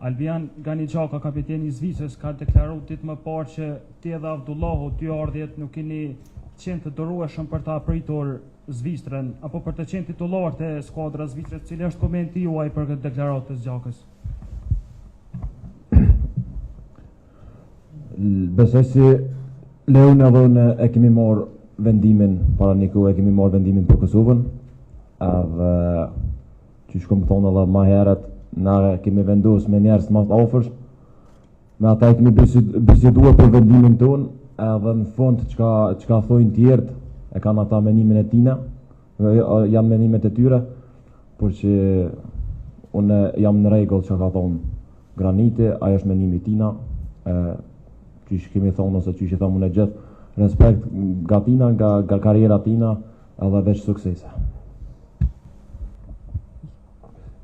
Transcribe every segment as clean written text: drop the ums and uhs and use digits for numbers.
Albian Gani Xhaka, kapiteni i Zvicrës, ka deklaruar ditë më parë që ti edhe Avdullahu dy ardhjet nuk keni qenë të durueshëm për ta pritur Zvicrën apo për të qenë titullar te skuadra e Zvicrës. Cili është komenti juaj për këtë deklaratë të Xhakës? Besoj si Leon edhe unë e kemi marrë vendimin para një kohë e kemi marrë vendimin për Kosovën. Edhe qysh kom thonë edhe ma herët, na kemi vendosë me njerëz ma të afërt, me ata e kemi biseduar për vendimin tonë, edhe në fund çka, çka thojnë tjerët, e kanë ata menimin e tina, janë menimet e tyre, por që unë jam në rregull çka ka thonë Graniti, ajo është menimi tina, e, qysh kemi thonë ose qysh i thamë unë gjithë, respekt nga tina, nga, nga karriera tina, edhe veç suksese.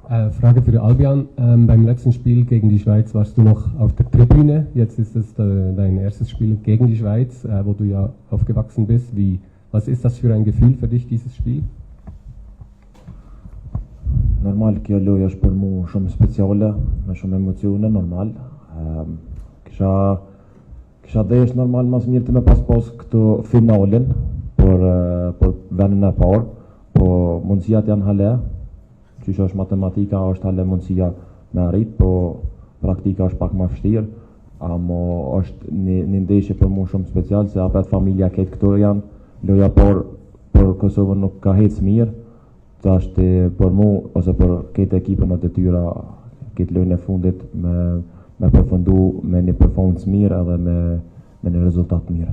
Äh, Frage für Albian. Ähm, beim letzten Spiel gegen die Schweiz warst du noch auf der Tribüne. Jetzt ist es äh, dein erstes Spiel gegen die Schweiz, äh, wo du ja aufgewachsen bist. Wie, was ist das für ein Gefühl für dich, dieses Spiel? Normal, kjo lojë është për mu shumë speciale, me shumë emocione, normal. Um, kisha, kisha desh normal mas mirë të me pas pas këtu finalen për, për vendin e parë, po mundësiat janë hale, qysh është matematika, është hale mundësia me arrit, po praktika është pak më vështirë, amo është një, një ndeshje për mu shumë special, se apet familja ketë këtu janë, loja por për Kosovën nuk ka hecë mirë, tash për mu ose për këtë ekipën në detyra këtë lojën e fundit me me përfundu me një performance mirë edhe me me një rezultat mirë.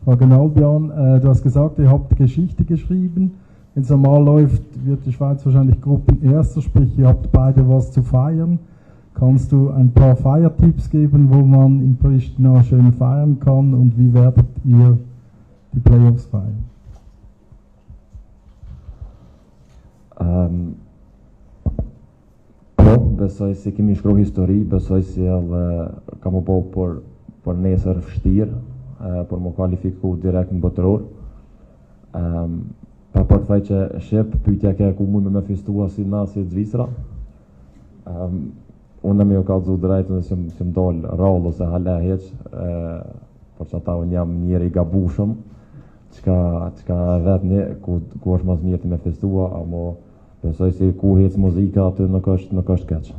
Frage an Albian, äh, du hast gesagt, ihr habt Geschichte geschrieben. Wenn es normal läuft, wird die Schweiz wahrscheinlich Gruppenerster, sprich ihr habt beide was zu feiern. Kannst du ein paar Feiertipps geben, wo man in Pristina schön feiern kann und wie werdet ihr die Playoffs feiern? Um, po, besoj se kemi shkru histori, besoj se edhe ka më bo për, për nesër vështirë, për më kualifiku direkt në botëror. Um, pa për të thaj që shqip, pyetja ke ku mujmë me festua si na si Zvicra. Um, unë me ju kallzu drejt, unë s'jam, s'jam dalë rrallë ose hala hiq, e, por që ata unë jam njeri i gabushëm, çka, çka e vetni, ku, ku është mas mirë të me festua, amo besoj se ku hec muzika aty nuk është, nuk është keq.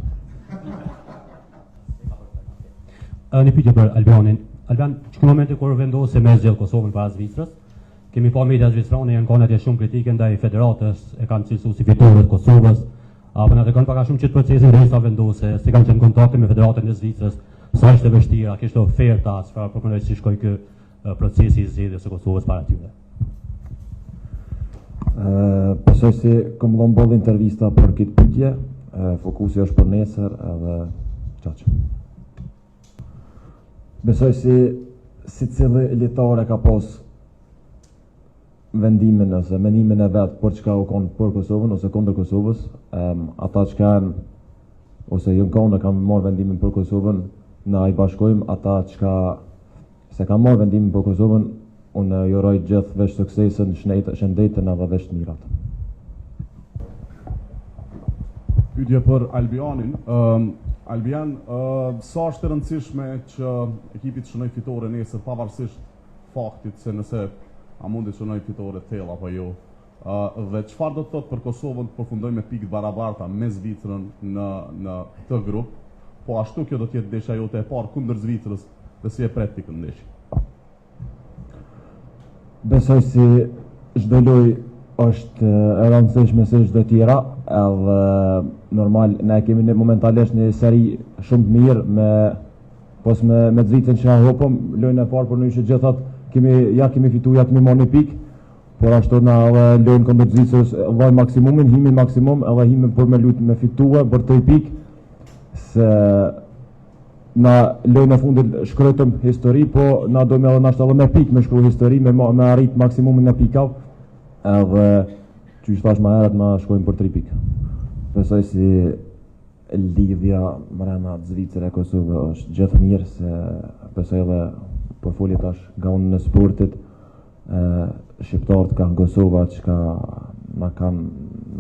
Një pyetje për Albianin. Albian, që në momentin kur vendose me zgjedh Kosovën para Zvicrës, kemi pa media zvicerane janë kanë atje shumë kritike ndaj federatës, e kanë cilësuar si fitore të Kosovës. Apo na tregon pak a shumë qët procesin derisa vendose, si kanë qenë kontakte me federatën e Zvicrës, sa ishte vështirë, a kishte oferta, çfarë po mendoj si shkoi ky procesi i zgjedhjes së Kosovës para tyre. Ë, besoj se kom dhënë boll intervista për këtë pyetje. Fokusi është për nesër edhe qaq. Besoj se secili lojtar e ka pas vendimin ose mendimin e vet për çka u kon për Kosovën ose kundër Kosovës, um, ata çka janë ose janë kon e kanë marrë vendimin për Kosovën, na i bashkojmë ata çka se kanë marrë vendimin për Kosovën, unë ju uroj gjithë veç suksesin, shëndetin edhe veç të mirat. Pyetje për Albianin. Um, Albian, uh, sa është e rëndësishme që ekipi të shënojë fitore nesër pavarësisht faktit se nëse a mundi të shënojë fitore të thella apo jo. Uh, dhe çfarë do të thotë për Kosovën të përfundojë me pikë të barabarta me Zvicrën në në këtë grup? Po ashtu kjo do të jetë ndeshja jote e parë kundër Zvicrës dhe si e pret ti këtë ndeshje? Besoj se çdo lojë është e rëndësishme si çdo tjera, edhe normal ne kemi në momentalisht një seri shumë të mirë me pos me me Zvicrën që na hopëm lojën e parë por në gjithat kemi ja kemi fitu ja kemi marrë një pikë por ashtu na edhe lojën kundër Zvicrës dhajmë maksimumin, himi maksimum edhe himi për me lujt me fitue për 3 pikë se na lojën e fundit shkruajtëm histori, po na dojmë edhe nashta edhe me pikë me shkru histori, me, me arrit maksimumin e pikave, edhe qysh thash ma herët na shkojmë për 3 pikë. Besoj si lidhja mrena Zvicër e Kosovë është gjithë mirë, se besoj edhe po folje tash nga unë në sportit, e, shqiptarët kanë Kosova çka na kanë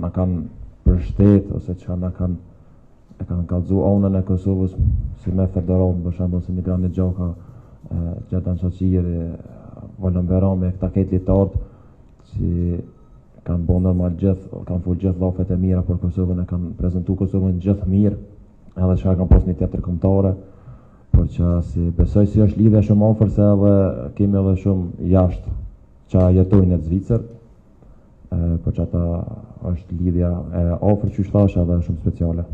na kanë përshtet ose çka na kanë. e kanë kallzu anën e Kosovës si me federatën për shembull si një Granit Xhaka, Xherdan Shaqiri, Valon Behrami, këta krejt lojtarët si kanë bo normal gjithë, kanë fol gjithë llafet e mira për Kosovën, e kanë prezentu Kosovën gjithë mirë, edhe çka kanë pas një tjetër kombëtare, por që si besoj si është lidhje shumë afër se edhe kemi edhe shumë jashtë që jetojnë në Zvicër, e, për që ata është lidhja e afër që thash edhe shumë speciale.